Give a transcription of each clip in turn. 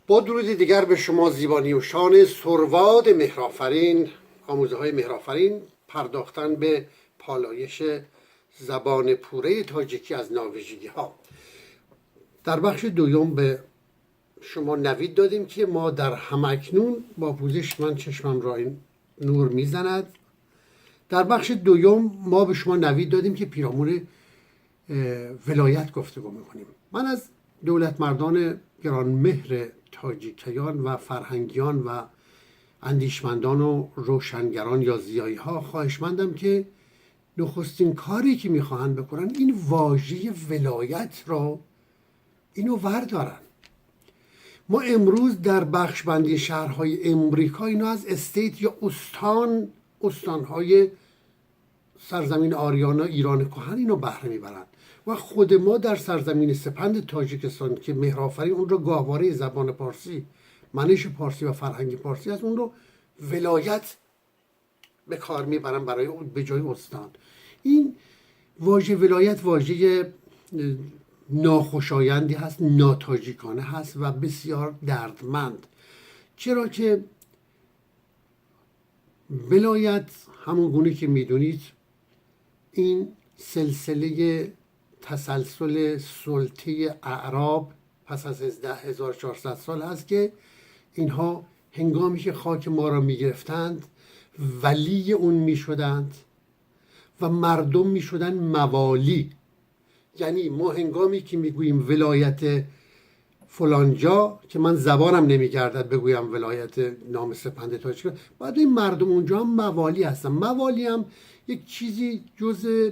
با درود دیگر به شما زیبانیوشان سرواد مهرآفرین. آموزه های مهرآفرین پرداختن به پالایش زبان پوره تاجیکی از ناویژگی ها. در بخش دوم به شما نوید دادیم که ما در همکنون با پوزش، من چشمم را این نور میزند. در بخش دوم ما به شما نوید دادیم که پیرامون ولایت گفتگو میکنیم. من از دولت مردان گرانمهر تاجیکیان و فرهنگیان و اندیشمندان و روشنگران یا زیایی ها خواهشمندم که نخستین کاری که میخواهند بکنن، این واژه ولایت را اینو وردارن. ما امروز در بخش بندی شهرهای امریکا اینا از state یا استان، استانهای سرزمین آریانا، ایران کهن، اینو بهره میبرند و خود ما در سرزمین سپند تاجیکستان که مهرآفرین اون رو گاهواره زبان پارسی، منش پارسی و فرهنگ پارسی از اون رو ولایت به کار میبرن برای به جای استان. این واژه ولایت واژه ناخوشایندی هست، ناتاجیکانه هست و بسیار دردمند، چرا که ولایت همون گونه که میدونید این سلسله تسلسل سلطه اعراب پس از 1400 سال هست که اینها هنگامی که خاک ما را میگرفتند ولی اون میشدند و مردم میشدند موالی. یعنی ما هنگامی که میگوییم ولایت فلانجا، که من زبانم نمیگردد بگویم ولایت نام سپند تاجیک، باید این مردم اونجا هم موالی هستن. موالی هم یک چیزی جز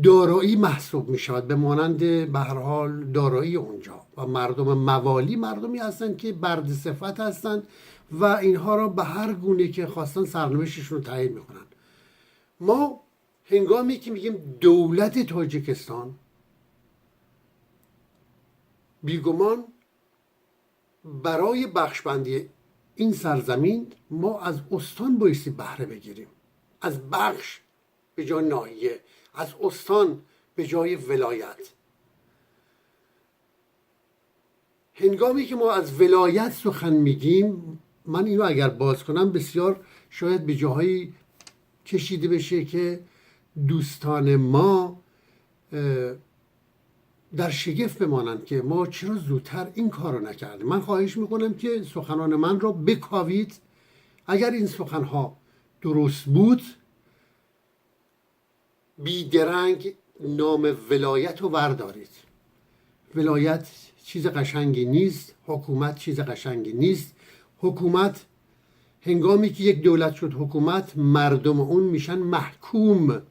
دارایی محسوب می شود، به مانند به هر حال دارایی اونجا. و مردم موالی مردمی هستند که برده صفت هستند و اینها را به هر گونه که خواستن سرنوشتشون رو تعیین میکنن. ما هنگامی که میگیم دولت تاجیکستان، بیگمان برای بخشبندی این سرزمین ما از استان بایستی بهره بگیریم، از بخش به جای ناحیه، از استان به جای ولایت. هنگامی که ما از ولایت سخن میگیم، من اینو اگر باز کنم بسیار شاید به جاهایی کشیده بشه که دوستان ما در شگفت بمانند که ما چرا زودتر این کار رو نکردیم. من خواهش میکنم که سخنان من را بکاوید. اگر این سخنها درست بود، بیدرنگ نام ولایت رو وردارید. ولایت چیز قشنگی نیست، حکومت چیز قشنگی نیست. حکومت هنگامی که یک دولت شد حکومت، مردم اون میشن محکوم،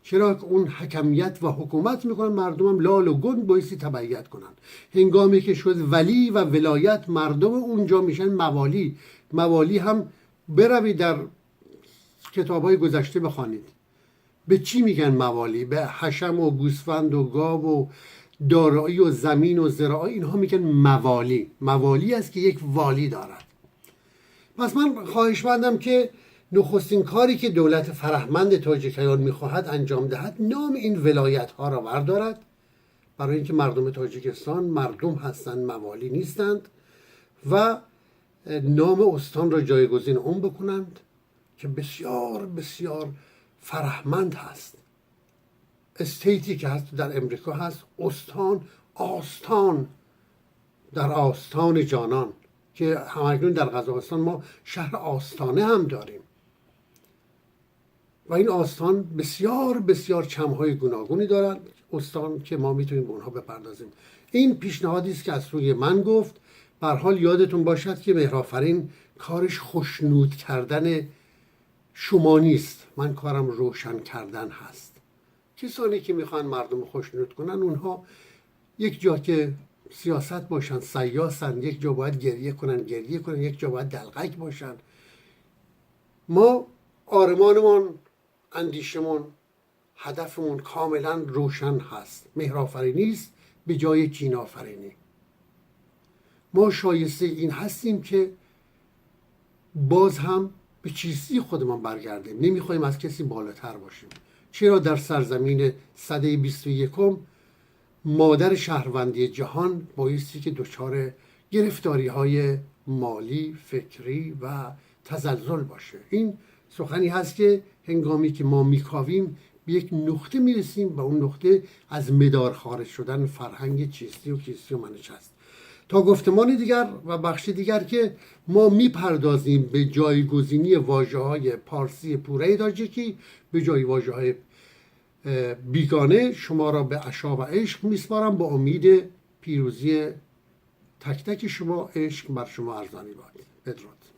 چرا که اون حکمیت و حکومت میکنن، مردم هم لال و گنگ بایستی تبعیت کنن. هنگامی که شد ولی و ولایت، مردم اونجا میشن موالی. موالی هم بروید در کتاب های گذشته بخوانید به چی میگن موالی. به حشم و گوسفند و گاو و دارایی و زمین و زراعی اینها میگن موالی. موالی است که یک والی دارد. پس من خواهشمندم که نخستین کاری که دولت فرهمند تاجیکیان میخواهد انجام دهد، نام این ولایت ها را بردارد، برای اینکه مردم تاجیکستان مردم هستند، موالی نیستند، و نام استان را جایگزین اون بکنند که بسیار بسیار فرهمند هست. state ی که هست در امریکا هست استان، آستان، در آستان جانان، که همکنون در قزاقستان ما شهر آستانه هم داریم و این آستان بسیار بسیار چمهای گوناگونی دارند استان که ما میتونیم به اونها بپردازیم. این پیشنهادی است که از سوی من گفت. به حال یادتون باشد که مهرآفرین کارش خوشنود کردن شما نیست، من کارم روشن کردن هست. کسانی که میخوان مردم خوشنود کنن، اونها یک جا که سیاست باشن سیاسن، یک جا باید گریه کنن گریه کنن، یک جا باید دلقک باشن. ما آرمانمان، اندیشمون، هدفمون کاملا روشن هست. مهرآفرینی است به جای کینافرینی. ما شایسته این هستیم که باز هم به چیستی خودمان برگردیم. نمیخوایم از کسی بالاتر باشیم. چرا در سرزمین سده 21؟ مادر شهروندی جهان بایستی که دچار گرفتاری های مالی، فکری و تزلزل باشه. این سخنی هست که هنگامی که ما میکاویم به یک نقطه میرسیم و اون نقطه از مدار خارج شدن فرهنگ چیستی و کیستی و منش است. تا گفتمان دیگر و بخش دیگر که ما میپردازیم به جایگزینی واژه های پارسی پوره تاجیکی به جای واژه های بیگانه، شما را به عشا و عشق میسپارم. با امید پیروزی تک تک شما، عشق بر شما ارزانی باد. بدرود.